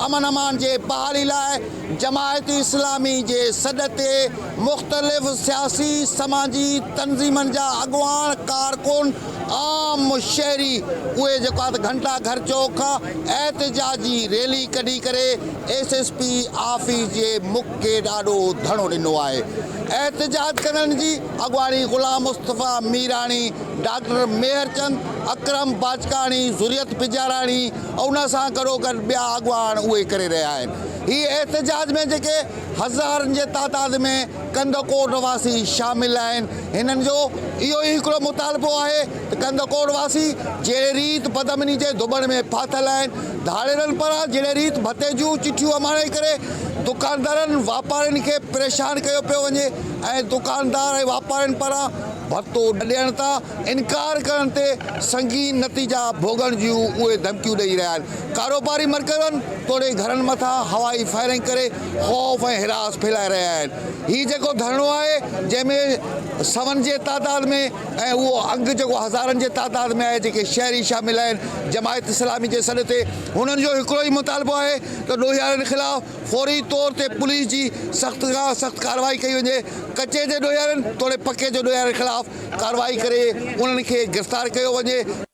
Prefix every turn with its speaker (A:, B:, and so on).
A: امن امان جي بحالي لاء جماعت اسلامي جي سڏ تي مختلف سياسي سماجي تنظيمن جا اڳواڻ، ڪارڪن، عام شهري اهي جيڪو آهي ته گهنٽا گهر چوڪ کان احتجاجي ريلي ڪڍي ڪري ايس ايس پي آفيس جي مک گيٽ آڏو ڌرڻو ڏنو آهي. احتجاج ڪندڙن جي اڳواڻي غلام مصطفيٰ ميراڻي، ڊاڪٽر ميهر چند، اڪرم باجڪاڻي، ذريت پجاراڻي ۽ ان سان گڏوگڏ ٻيا اڳواڻ اهي ڪري رهيا آهن. هي احتجاج ۾ جيڪي هزارن جي تعداد ۾ ڪنڌڪوٽ واسي شامل آهن هنن جو اهو ئي هڪڙو مطالبو آهي ته ڪنڌڪوٽ واسي جهڙي ريت بدامني جي ڌٻڻ ۾ ڦاٿل آهن ڌاڙيلن پاران جهڙي ريت ڀتي جون چٺيون اماڻي ڪري دڪاندارن واپارين کي پريشان ڪيو پيو وڃي ۽ دڪاندار ۽ واپارين پاران ڀتو ڏيڻ تان انڪار ڪرڻ تي سنگين نتيجا ڀوڳڻ جون اهي ڌمڪيون ڏئي رهيا آهن. ڪاروباري مرڪزن توڙي گهرن مٿان هوائي فائرنگ ڪري خوف ۽ هراس ڦهلائي رهيا آهن. هي جيڪو ڌرڻو آهي جنهن ۾ سون جي تعداد ۾ ۽ اهو انگ جيڪو هزارن جي تعداد ۾ آهي جيڪي شهري شامل آهن جماعت اسلامي جي سڏ تي هنن جو هڪڙو ئي مطالبو آهي ته ڏوهيارين خلاف فوري طور تي پوليس جي سخت کان سخت ڪارروائي ڪئي وڃي، ڪچي جي ڏوهيارين توڙي پڪي جي ڏوهيارين خلاف ڪارروائي ڪري انهن کي گرفتار ڪيو وڃي.